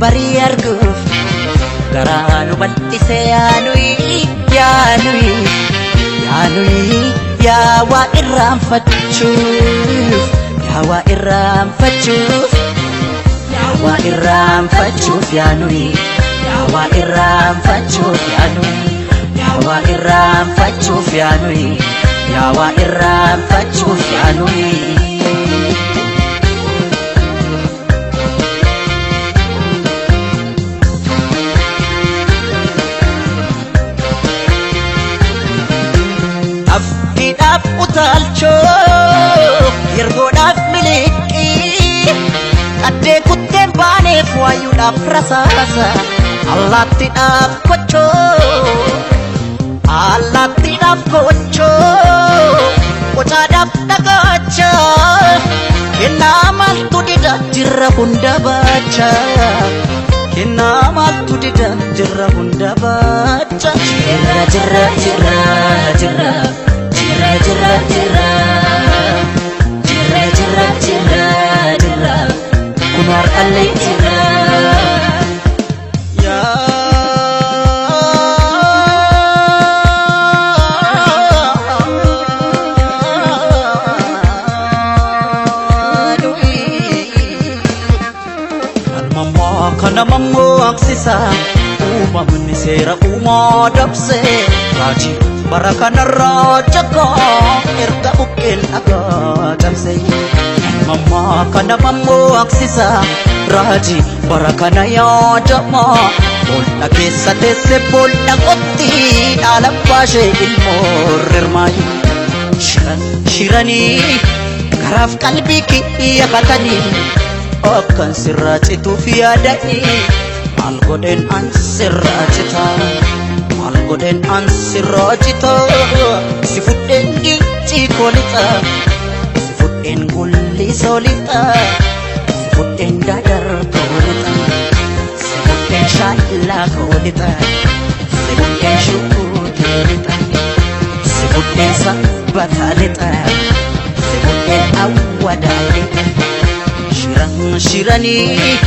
Barii arguuf garaa nu bal'ise yaanuyi yaanuyi yaanuyi yaa waa irraanfachuuf yaa waa irraanfachuuf yaa waa irraanfachuuf yaanuyi yaa waa irraanfachuuf yaanuyi yaa waa irraanfachuuf yaanuyi yaa waa irraanfachuuf yaanuyi. Afkiidhaaf utaalchoo yergoodhaaf miliqii qaddee kutteen baaneef waayuudhaaf rasaasa allaattiidhaaf kochoo allaattiidhaaf kochoo qocaadhaaf dhagaacha kennaa maaltu dida jirra hunda baacha kennaa maaltu dida jirra hunda baacha jirra jirra jirra jirra. Jirra jirra jirra jirra jirra jirra jirra kun har'allee jirra. Kalmammaa kana mammaksisa uumamni seera uumaa dabse raajii. Bara kanarraa jakaa erga buqqeen dhagaa cabse. Mammaa kana mammaksisa raajii bara kana yaadama. Bool'a keessa teesse bool'a qotti dhaala baashee ilmoo rirmaayi. Shiran shiranii garaaf qalbii kiyya katanii akkan sirraa cituuf yaadanii maal godheen an sirraa citaa. Maal godheen an sirraa citaa si fudheen gincii koolixa si fudheen gullisoo lixa si fudheen dadar koolixa si fudheen shaallaa koolixa si fudheen shukuutee lixa si fudheen sabbataa lixa si fudheen awwadaa lixa shiran shiranii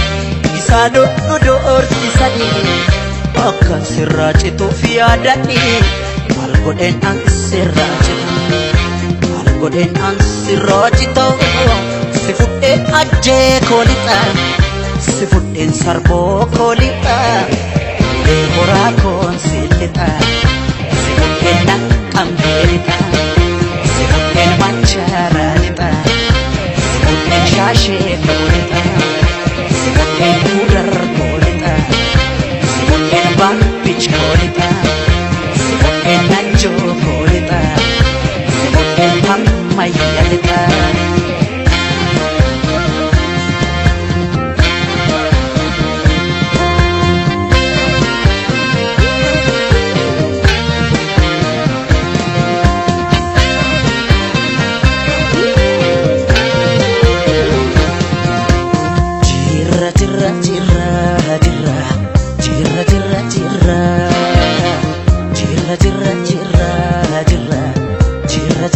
isaan dhodhoorsisanii. Akkan sirraa cituuf yaadanii maal godheen an sirraa cita maal godheen an sirraa cita si fudheen ajjee koolixa si fudheen sarboo koolixa ulee horaa koon si lixa si fudheen naqqambee lixa si fudheen macharaa lixa si fudheen shaashee koolixa si fudheen gudar koolixa. Babbich koolita, si fudheen najjoo koolita, si fudheen hammayya lixa. Jirra jirra jirra jirra. Jirra jirra jirra jirra jirra jirra jirra jirra jirra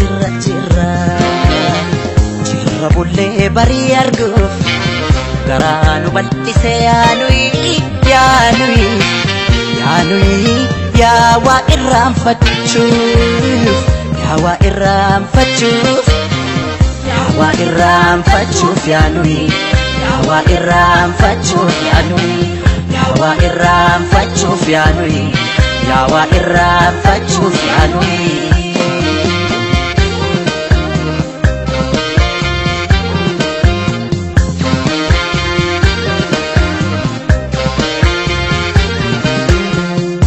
jirra jirra bullee barii arguuf garaa nu bal'ise yaanuyi yaanuyi yaanuyi yaa waa irraanfachuuf yaa waa irraanfachuuf yaa waa irraanfachuuf yaanuyi yaa waa irraanfachuuf yaanuyi. Yaa waa irraanfachuuf yaanuyi yaa waa irraanfachuuf yaanuyi.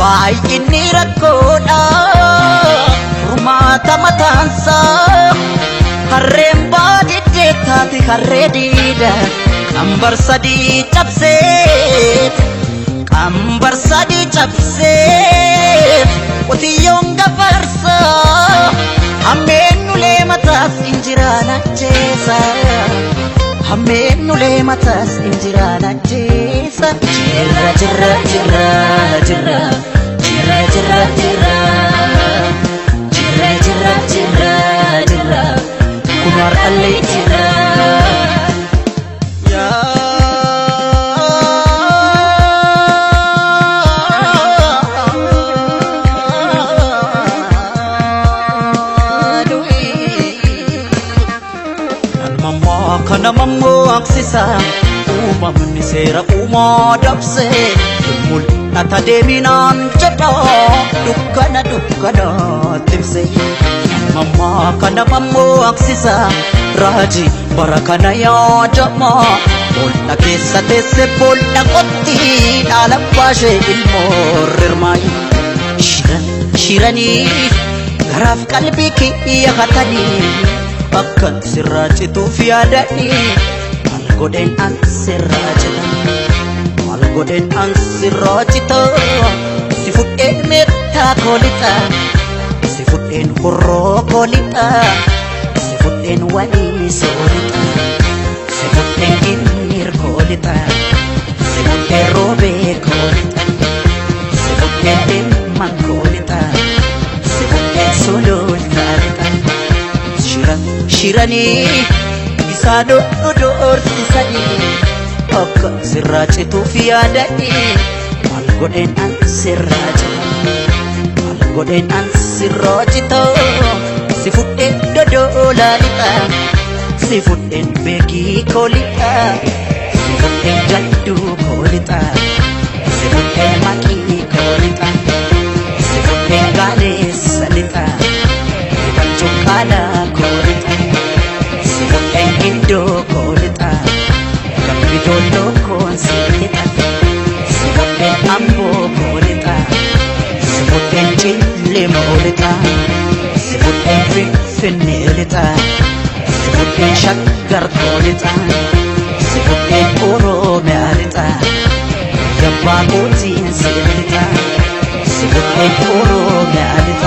Baay'inni rakkoodha furmaata mataansaa. Harreen baadiddee taate harree diida qambar sadii cabsee qambar sadii cabsee qotiyyoon gafarsaa. Hammeen ulee mataas injiraan ajjeesa. Hammeen ulee mataas injiraan ajjeesa. Jirra jirra jirra jirra jirra jirra jirra jirra jirra jirra jirra kun har'allee jirra. Kana mammaksisa uumamni seera uumaa dabse mul'ata deeminaan jedha dukkana dukkana timse. Mammaa kana mammaksisa raajii bara kana yaadama bool'a keessa teesse bool'a qotti dhaala baashee ilmoo rirmaayi. Shiran shiranii garaaf qalbii kiyya hatanii akkan sirraa cituuf yaadanii maal godheen an sirraa cita maal godheen an sirraa cita si fudheen meettaa koo lixa si fudheen horroo koo lixa si fudheen walii soo lixa si fudheen ginniir koo lixa si fudheen roobee koo lixa si fudheen dhimma koo lixa si fudheen sulultaa lixa. Shiran shiranii isaan doorsisanii akka sirraa cituuf yaadanii maal godheen an sirraa cita maal godheen an sirraa cita si fudheen dodoolaa lixa si fudheen beekii koo lixa si fudheen jadduu koo lixa si fudheen maqii koo lixa si fudheen gaaleessa lixa. Cuqqaala koo lixa si fudheen gindoo koo lixa gambidoolloo koon si lixa si fudheen amboo koo lixa si fudheen cillemoo lixa si fudheen finfinnee lixa si fudheen shaggar koo lixa si fudheen oromiyaa lixa gabbaa kootiin si lixa si fudheen oromiyaa lixa.